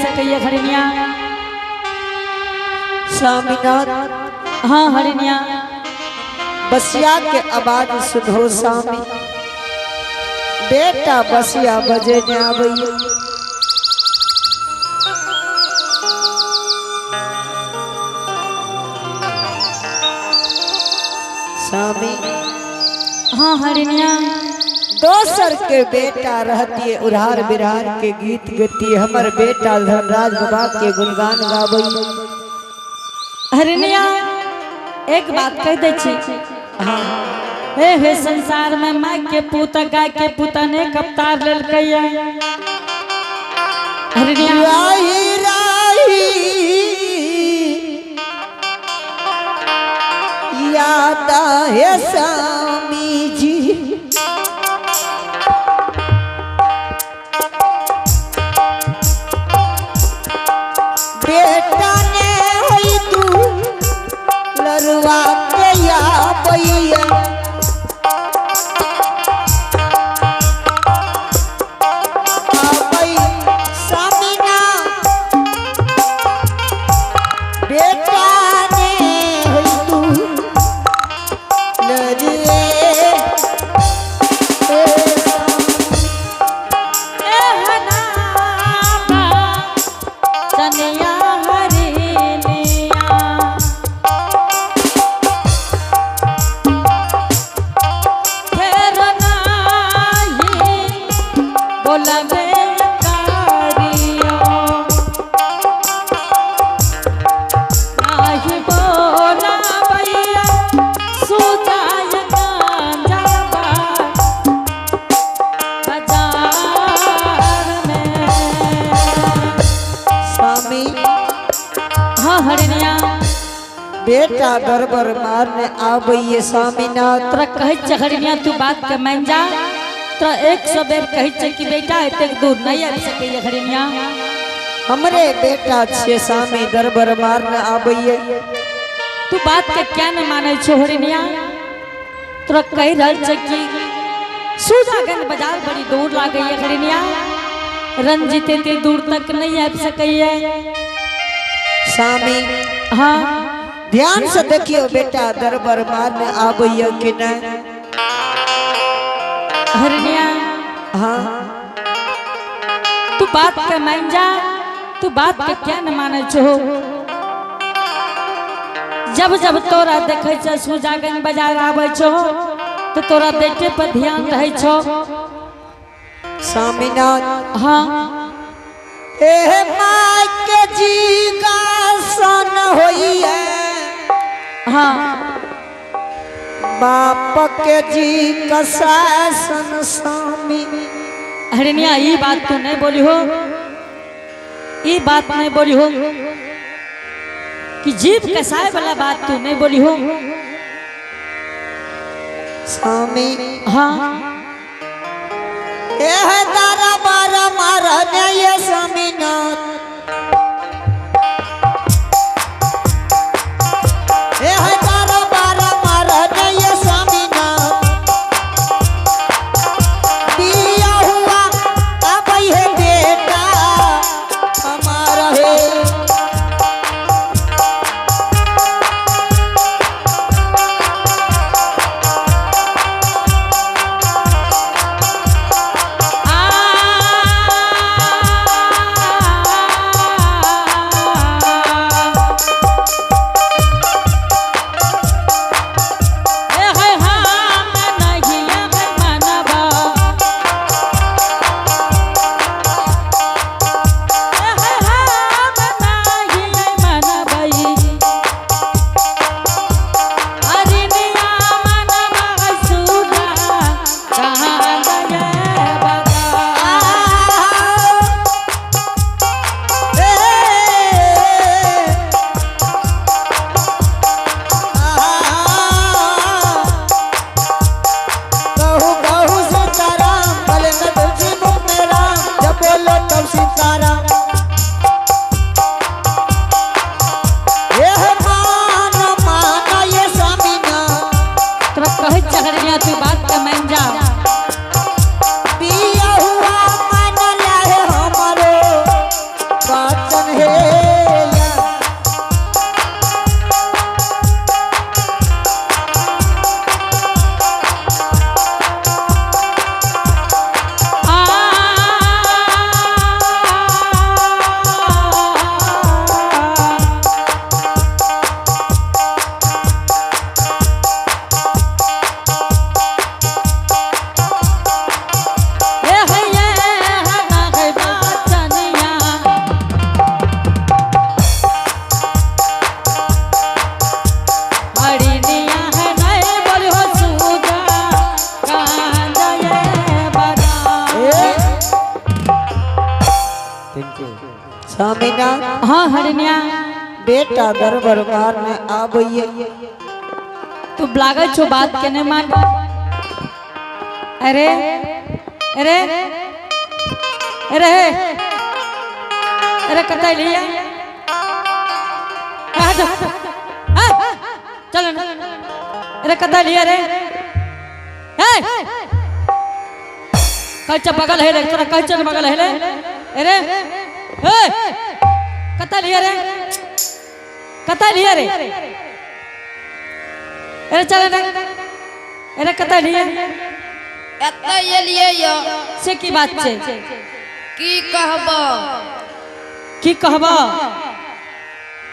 आबि सकैया हरिणिया। स्वामीनाथ। हाँ हरिणिया। बसिया के आवाज सुनो स्वामी, बेटा बसिया बजे ने आबैया। स्वामी। हाँ हरिणिया। दोसर के बेटा रहती उड़ार बिरार के गीत गती, हमर बेटा धर्मराज बाबा के गुणगान गाबई। हरिणिया एक बात कह दे छी। हाँ। हे हे संसार में माय के पूत गाय के पूत अनेक अवतार लेलकै। हरिणिया। राही राही याद है स्वामी जी, बेटा ने होई तू लड़वा के आबैया। आबै स्वामी ना बेटा ने होई तू लड़वे ए स्वामी। चनिया हरिणिया फेर नाही बोलबे कारियो, नाही बोलबैया सुजाय गांजाबा बाजार में। स्वामी। हाँ हरिणिया। बेटा दरबर मारने आबैये स्वामीनाथ। तोरा कहै छै हरिणिया तू बात के मान जा, तोरा 100 बेर कहै छै कि बेटा एतेक दूर नहीं आबि सकैया हरिणिया। हमरे बेटा छे स्वामी दरबर मारने आबैये। तू बात के क्या न मानै छो हरिणिया? तोरा कहि रहल छै कि सूजागंज बाजार बड़ी दूर लागैया हरिणिया, रंजीत एते दूर तक नहीं आबि सकैया। स्वामी। हाँ। ध्यान से देखियो बेटा दरबर मारने आबैये कि नहीं। हरिणिया। हाँ। तू बात के मान जा, तू बात के क्या न मानै छो? जब जब तोरा देखै छै सुजागंज बाजार आबै छो तो तोरा बेटे पर ध्यान रहै छो। स्वामीनाथ। हाँ। ए my के जी का सन होइए। हाँ। बाप के जी का शासन स्वामी। हरिणिया ई बात तू नहीं बोली हो, ई बात नहीं बोली हो कि जीव कसाय वाला बात तू नहीं बोली हो। स्वामी। हाँ। एह दरबार मारने ये स्वामीनाथ, एह दरबार मारने ये स्वामीनाथ, दिया हुआ अब है बेटा हमारा है। आ बाचन हे या। आ ए हैया हना है बाचनिया हरिनिया है नहीं बोल हो सुजा कांदा ये बजा। ए स्वामीना हाँ हरिनिया। बेटा दरबार में आबैये। तू लागै छो बात के नहीं मान। अरे अरे अरे अरे कतई लिया आ जा आ, चल ना। अरे कतई लिया रे ए कच्चा बगल है रे तोरा कच्चा बगल है रे। अरे ए कतई लिया रे कतई लिया रे। अरे चल ना। अरे कतई लिया? एतऽ एलियै यऽ। से की बात छै? की कहब। की कहब?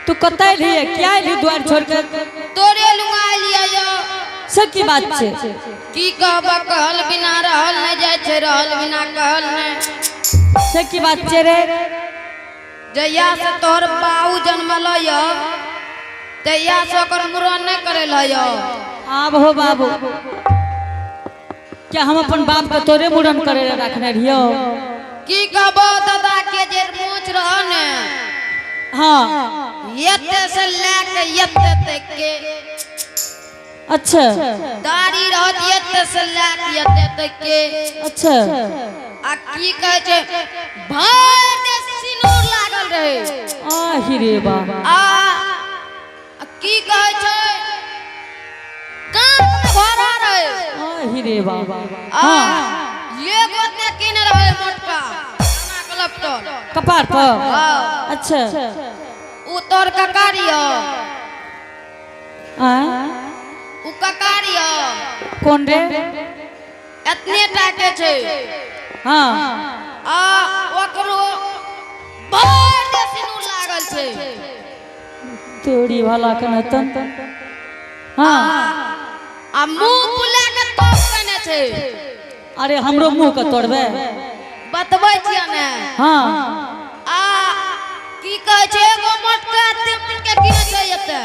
तू कतऽ एलियै क्या एली द्वार छोड़ के? तोरे लुगा एलियै यऽ। से की बात छै? की कहब, कहल बिना रहल नहि जाइ छै, रहल बिना कहल नहि। से की बात छै रे? जहिया से तोहर बाबू जन्मल यऽ तहिया से ओकर मुड़न नहि करेल यऽ। आब हो बाबू, क्या हम अपन बाप के तोरे मुड़न करे ले रखने रहियो? की कहब, दादा के जे मोछ रह ने, एते से लए के एते तक के। दाढ़ी रहत एते से लए के एते तक के। आ की कहै छै, भरि देह सिनूर लागल रहे। आहि रे बा। आ आ की कहै छै, कान में घोड़ा रहे। आहि रे बा। आ एगो ते किने रहे मोटका काना के लपटल। कपार पर? हाँ। उ तोर ककारी य। आ उ ककारी य। कौन रे? एतने टा के छै। आ ओकरो बड़ सिनूर लागल छै। तोरी वाला कनतन। हाँ। आ मुंह फुला के तोप केने छै। अरे हमरो मुंह के तोड़बे? बतबै छियै ने। आ की कहै छै, एगो मोटका तिमन के किने छै एते।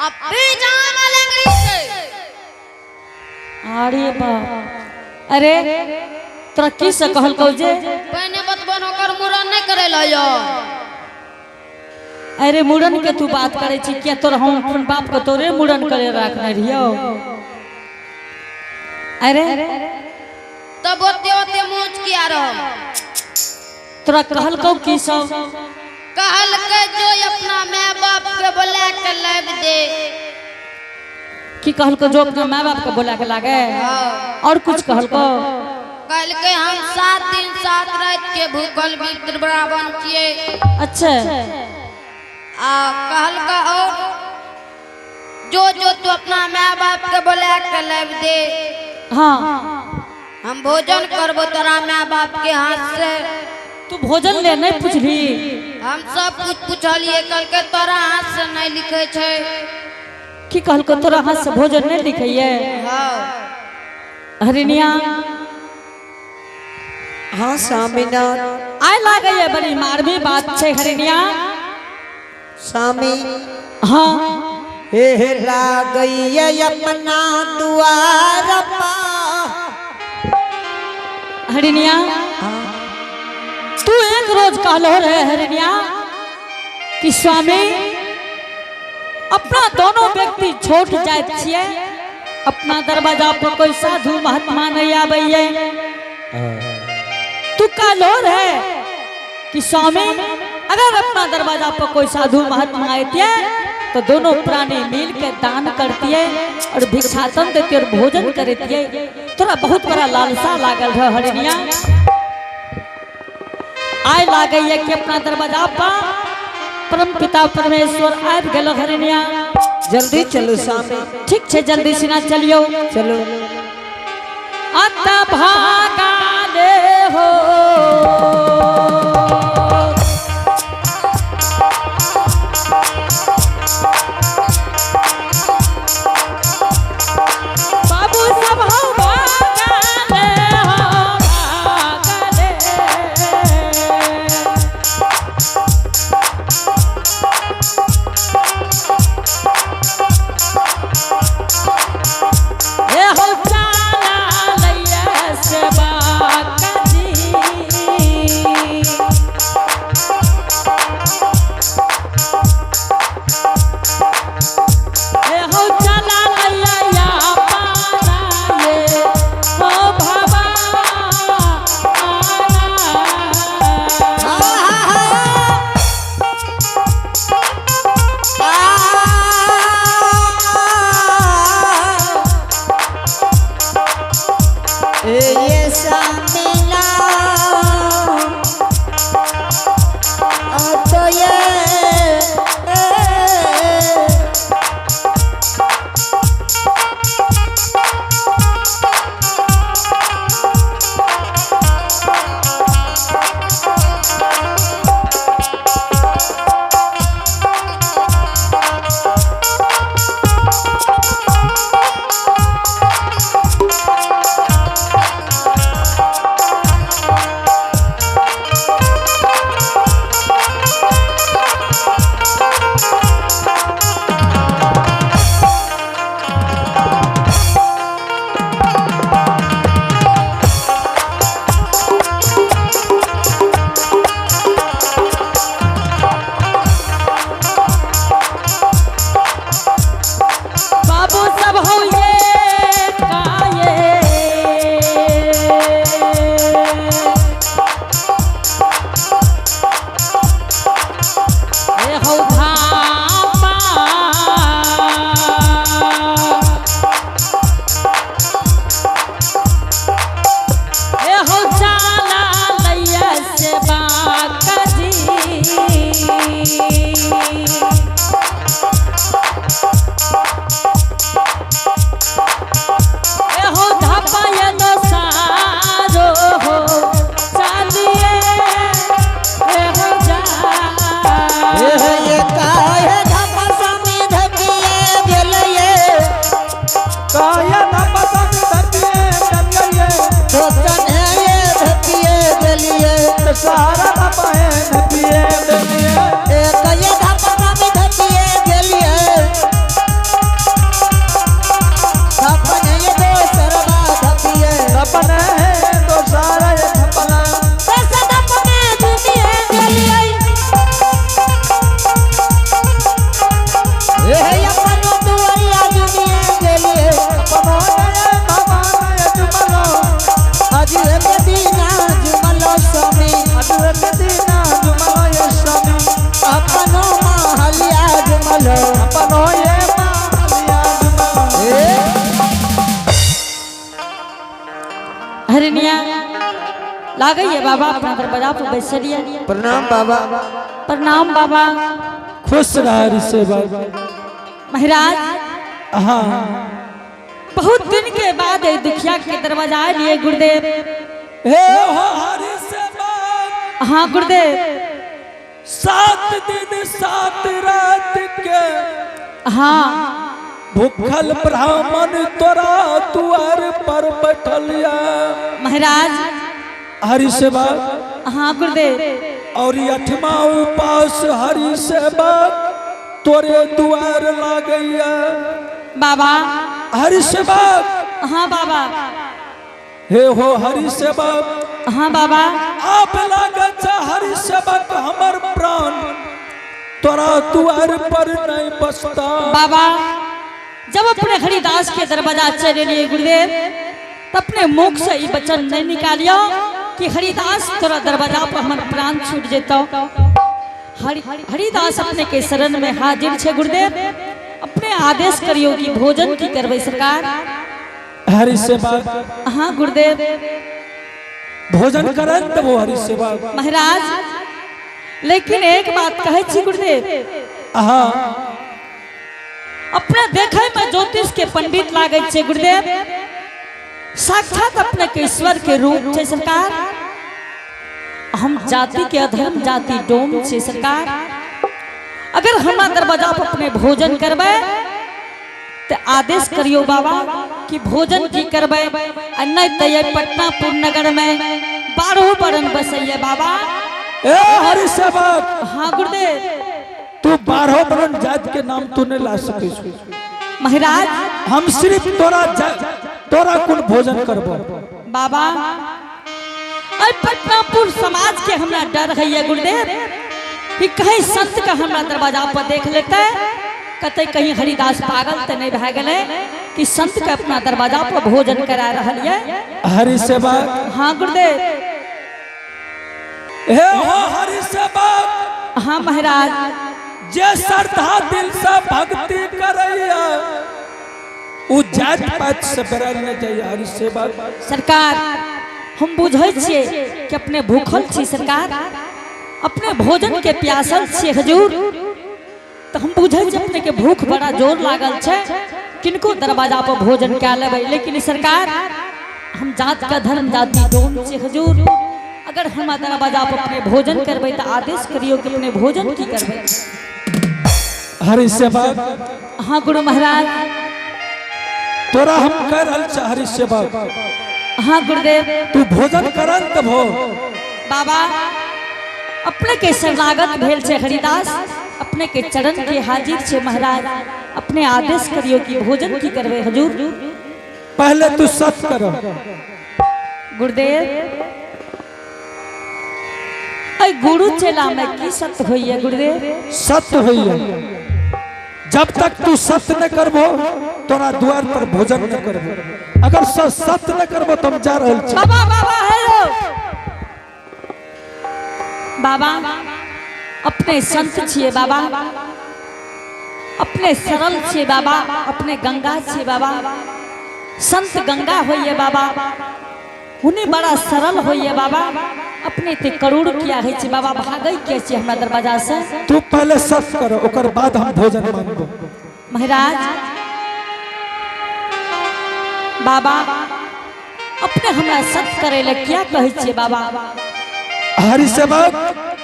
आ पीछामे लेंगड़ी छै। अरे बाप, अरे तोरा की से कहलकौ जे? पहिने बतबन ओकर मुड़न नहि करेल यऽ। अरे मुड़न के तू बात करे छी, किया तोर हम अपन बाप के तोरे मुड़न करे रखने रहियो? अरे तब ओते ओते मोच किया रह? तोरा कहलकौ की सब? कहलकै जो अपना माय बाप के बोला के लाबि दे। की कहलकौ? जो अपना माय बाप के बोला के लागे? और कुछ कहलकौ? कहलकै हम 7 दिन 7 रात के भूखल विप्र ब्राह्मण छियै। आ कहलकै और जो जो तू अपना माय बाप के बोला के लाबि दे। हम भोजन करबो तोरा माय बाप के हाथ से। तू भोजन ले नहीं पूछली? हम सब कुछ पूछलिए, कहलकै तोरा हाथ से नहीं लिखे छै। की कहलको तोरा हाथ से भोजन नहीं लिखैये? हाँ। हरिनिया। हाँ स्वामीनाथ। आय लागैये बड़ी मारवी बात छै हरिनिया। स्वामी। हाँ। हे हे लागैये अपना दुआर पा। हरिनिया, तू एक रोज कहलो रे हरिनिया कि स्वामी अपना दोनों व्यक्ति छोट जात छियै, अपना दरवाजा पर कोई साधु महात्मा नहीं आबैये। तू कहलो रे कि स्वामी अगर अपना दरवाजा पर कोई साधु महात्मा आते तो दोनों प्राणी मिल के दान करती है और भिक्षाटन देती और भोजन करती है। तोरा बहुत बड़ा लालसा लागल रह हरिनिया। आय लागैया कि अपना दरवाजा पर परम पिता परमेश्वर आबि गेलो हरिणिया। जल्दी चलो स्वामी। ठीक छे, जल्दी सिना चलियो। चलो। अत भागा ले हो बाबू सब हो भागा ले हो भागा ले। ए हो चाला लैया से बाका जी। ए हो चाला लैया या पाना ये हो भवा आना। ये सामिला तो ये बाबू सब हो ये काये ए हो धामा ए हो चाला लैया से बाका जी। ए हो धापा ये तो सारो हो चालिए ए हो जा। ये काहे धपा स्वामी धपिए गेलिए काया धपा स्वामी धपिए गेलिए। तो तन्हे ये धपिए गेलिए। तो सारा धपा है धपिए गेलिए। एक ये धपा स्वामी धपिए गेलिए धपन ये दोसरवा धपिए। धपन है दोसरा ये धपना। दस धप में दुनिया गेलिए। ए अपन दुआरिया दुनिया गेलिए। अपनो नये भगवान ये जुमलो। आज एक दीना जुमलो स्वामी। आज एक दीना जुमलो ये स्वामी। अपनो महलिया जुमलो। अपनो ये महलिया जुमलो। हरिणिया लागैया बाबा अपना दरवाजा पर बैसलिए। प्रणाम बाबा। प्रणाम बाबा। खुश रह ऋषि महाराज। हाँ। बहुत दिन के बाद ए दुखिया के दरवाजा आए गुरुदेव। हे हो हरि सेवक। हाँ गुरुदेव। 7 दिन 7 रात के हाँ। भूखल ब्राह्मण तोरा दुआर पर बैठलिया। महाराज। हरि सेवक। हाँ गुरुदेव। और अठमा उपास हरि सेवक तोरे दुआर लागैया। बाबा। हरि सेवक। हाँ बाबा। हे हो हरि सेवक। हाँ बाबा। आप लागत छे हरि सेवक हमर प्राण तोरा दुआर पर नहीं बसता। बाबा जब अपने हरिदास के दरवाजा चले लिए गुरुदेव तो अपने मुख से ई वचन नहीं निकालियो कि हरिदास तोरा दरवाजा पर हमर प्राण छूट जेतो। हरिदास अपने के शरण में हाजिर छे गुरुदेव, अपने आदेश करियो कि भोजन की करबै सरकार। हरि सेवक। हाँ गुरुदेव। भोजन करन देबो हरि सेवक। महाराज, लेकिन एक बात कहै छी गुरुदेव। हाँ। अपने देखे में ज्योतिष के पंडित लागै छै गुरुदेव, साक्षात अपने के ईश्वर के रूप छै सरकार। हम जाति के अधर्म जाति डोम छै सरकार। अगर हमरा दरवाजा पर अपने भोजन करबै तो आदेश करियो बाबा कि भोजन की करबै, आ नहीं तो ये पटनापुर नगर में 12 बरन बसैये बाबा। ए हरि सेवक। हाँ गुरुदेव। तू 12 बरन जात के नाम तू नहीं ला सके। महाराज, हम सिर्फ तोरा तोरा कुल भोजन करबो। बाबा, अरे पटनापुर समाज के हमरा डर है ये गुरुदेव कि कहीं संत का हमरा दरवाजा पर देख लेते, कतई कहीं हरिदास पागल तो नहीं भए गेलै कि संत के अपना दरवाजा पर भोजन करा रहल ये। हरि सेवक। हाँ गुरुदेव। हे हो हरि सेवक। हाँ महाराज। जे श्रद्धा दिल से भक्ति करैया उ जात पात से बेरायल न जाइए हरि सेवक। सरकार, हम बुझै छियै कि अपने भूखल छी सरकार, अपने भोजन के प्यासल छियै हजूर, तो हम बुझै छियै अपने के भूख बड़ा जोर लागल छै, किनको दरवाजा पर भोजन कए लेबै। लेकिन सरकार, हम जात का धर्म जाति डोम छियै हजूर, अगर हम दरवाजा पर अपने भोजन करबै तो आदेश करियो कि अपने भोजन की करबै। हरि सेवक। हाँ गुरु महाराज। तोरा हम कह रहल छी हरि सेवक। हाँ गुरुदेव। तू भोजन करन तब हो। बाबा, अपने के शरणागत भेल छे हरिदास, अपने के चरण के हाजिर छे महाराज, अपने आदेश करियो कि भोजन की करबे हजूर। पहले तू सत कर। गुरुदेव, ऐ गुरु चेला में की सत होइए गुरुदेव? सत होइए, जब तक तू सत्य न करबो तोरा द्वार पर भोजन न करबो। अगर सत्य न करबो तो हम जा रहल छी। बाबा बाबा हेलो बाबा, अपने संत छिए बाबा, अपने सरल छिए बाबा, अपने गंगा छिए बाबा, संत गंगा होइए बाबा, हुने बड़ा सरल होइए बाबा, अपने ते करोड़ किया है छे बाबा, भागै किया छे हमरा दरवाजा से? तू पहले सत्य कर, ओकर बाद हम भोजन मांगबो। महाराज बाबा, अपने हमरा सत्य करे ले क्या कहै छे बाबा? हरि सेवक।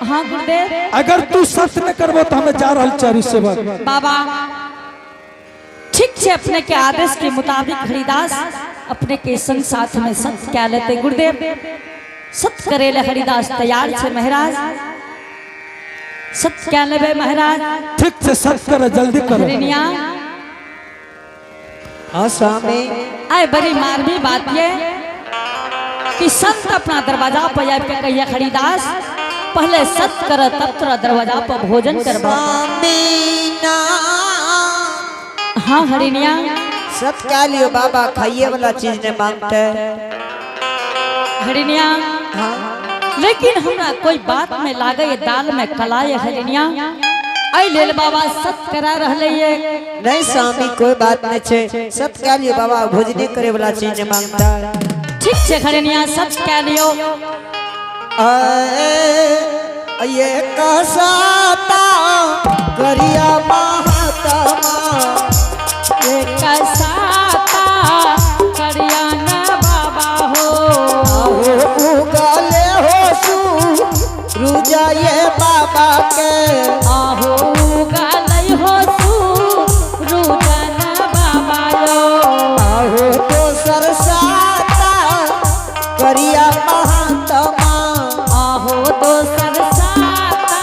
हाँ गुरुदेव। अगर तू सत्य न करबो तो हमें जा रहल छी हरि सेवक। बाबा ठीक छे, अपने के आदेश के मुताबिक हरिदास अपने के संग साथ में सत्य क्या लेते गुरुदेव, सत्य करे ले हरिदास तैयार छे महाराज, सत्य क्या लेबे महाराज? ठीक से सत्य कर, जल्दी करो। हरिनिया। हाँ स्वामी। आए बड़ी मारवी बात ये कि संत अपना दरवाजा पर आबि के कहिए हरिदास पहले सत्य कर तब तोरा दरवाजा पर भोजन करबा। स्वामी ना। हाँ हरिनिया। सत क्या लियो बाबा, खाइए वाला चीज ने मांगते। हरिनिया। हाँ। लेकिन हमरा कोई बात में लागे दाल में कलाए हरिनिया, ऐ लेल बाबा सत करा रहले ये। नहीं स्वामी, कोई बात नहीं छे, सत क्या लियो बाबा, भोजने करे वाला चीज ने मांगता। ठीक छे हरिनिया, सत क्या लियो। आए ये कसाता करिया महात्मा, ये कसाता करिया न बाबा हो, हो उगले हो सू रुजा ये बाबा के, आहो उगले हो सू रुजा न बाबा यो, आहो दोसर साता करिया महात्मा, आहो दोसर साता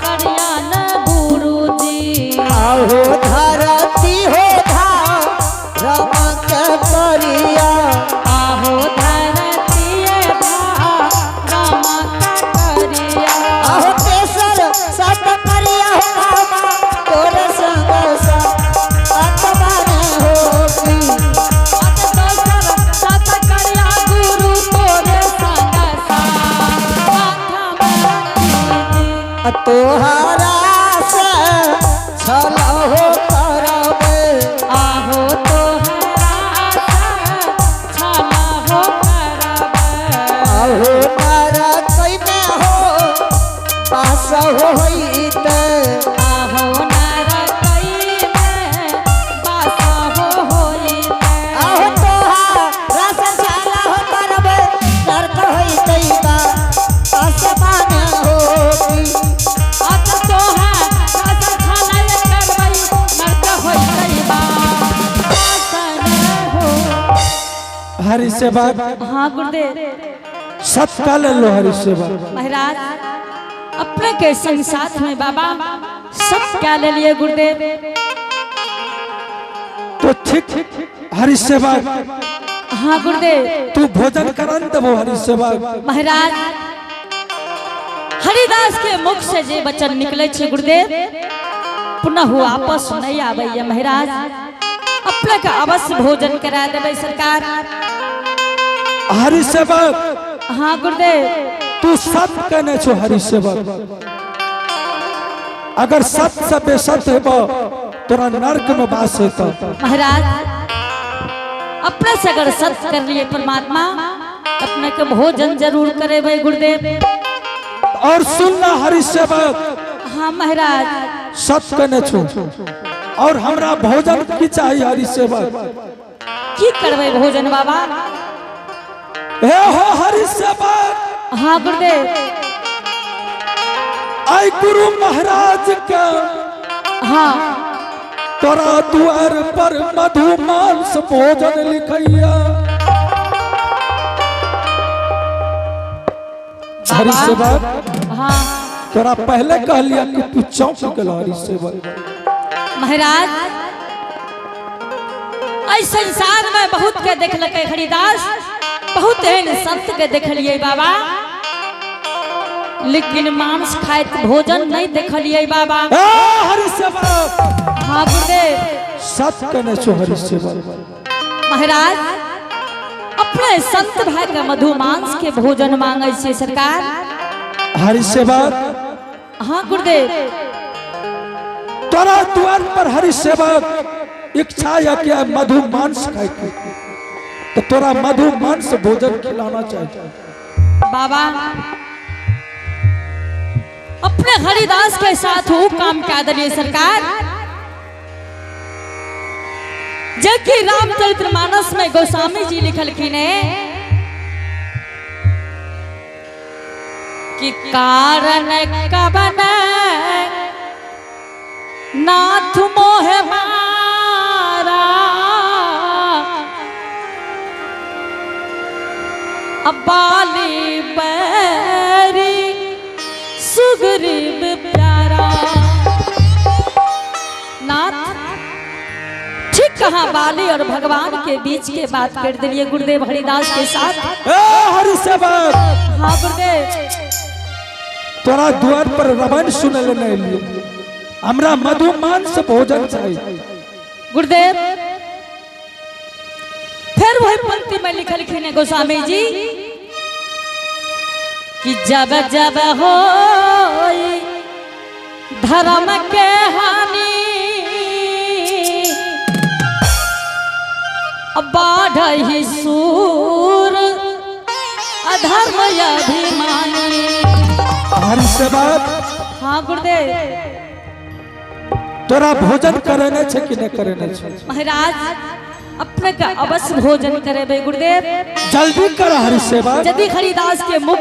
करिया न गुरुजी, आहो धरती हो धा राम के करिया, आहो धरती धा राम का करिया, आहो तेसर सात करिया हो रामा तोरे संग आत्मा ने होगी, दोसर सात करिया गुरु तोरे संग साथ तोहरा से छल हो करबे, आहो तोहरा से छल हो करबे, आहो बास हो होइत। आहो नरकई में बास हो होइत। आहो तोहारा से छाला हो करबै नरक होइतै बा आसमान हो की। अत तोहा रस छाला करबै नरक होइतै बा आसन हो। हरि सेवक। हाँ गुरुदेव। सत का ले लो हरि सेवक। महाराज, अपने के संग साथ में बाबा सब क्या ले लिए गुरुदेव। तो ठीक हरि सेवक। हाँ गुरुदेव। तू भोजन करन देबो हरि सेवक? महाराज, हरिदास के मुख से जे वचन निकले छे गुरुदेव, पुनः वापस नहीं आवे। महाराज, अपने के अवश्य भोजन करा देवे सरकार। हरि सेवक। हाँ गुरुदेव। तू सत कहने छो हरि सेवक, अगर सत से बेसत हेबो तोरा नर्क में वास हेतो। महाराज, अपने से अगर सत कर लिए परमात्मा, अपने के भोजन जरूर करे भाई गुरुदेव। और सुन ना हरि सेवक। हाँ महाराज। सत कहने छो और हमरा भोजन की चाहिए हरि सेवक? की करबै भोजन बाबा? हे हो हरि सेवक। हाँ गुरुदेव। आई गुरु महाराज के तोरा द्वार पर मधु मांस भोजन लिखैया हरि सेवक। तोरा पहले कहलिया कि तू चौंक गेल हरि सेवक। महाराज, एहि संसार में बहुत के देखलकै हरिदास, बहुत एहन संत के देखलिए बाबा, लेकिन मांस खाइत भोजन नहीं देखलिए बाबा। ए हरि सेवक। हाँ गुरुदेव। सत कहने छो हरि सेवक। महाराज, अपने संत भाई के मधु मांस के भोजन मांगे छे सरकार। हरि सेवक। हाँ गुरुदेव। तोरा द्वार पर हरि सेवक इच्छा या क्या मधु मांस खाए के, तो तोरा मधु मांस भोजन खिलाना चाहिए। बाबा, अपने हरिदास के साथ वो काम क्या दिए सरकार, जबकि रामचरित्र मानस में गोस्वामी जी लिखलखिन है कि कारण कबन नाथ मोह मारा, अब्बाली बैरी सुग्रीव प्यारा। नाथ, ठीक कहा, बाली और भगवान के बीच के बात कर दिलिए गुरुदेव हरिदास के साथ। ए हरि सेवक। हाँ गुरुदेव। तोरा द्वार पर रामायण सुने ले नहीं लियो, हमरा मधु मांस भोजन चाहिए। गुरुदेव, फिर वही पंक्ति में लिखलखिन है गोस्वामी जी कि जब जब हो धर्म के हानि, बाढ़ सूर अधर्म अभिमानी। हरि सेवक। हाँ गुरुदेव। तोरा भोजन करेने छे कि नहीं करेने छे? महाराज, अपने का अवश्य भोजन करेबे गुरुदेव। जल्दी कर हरि सेवक। यदि हरिदास के मुख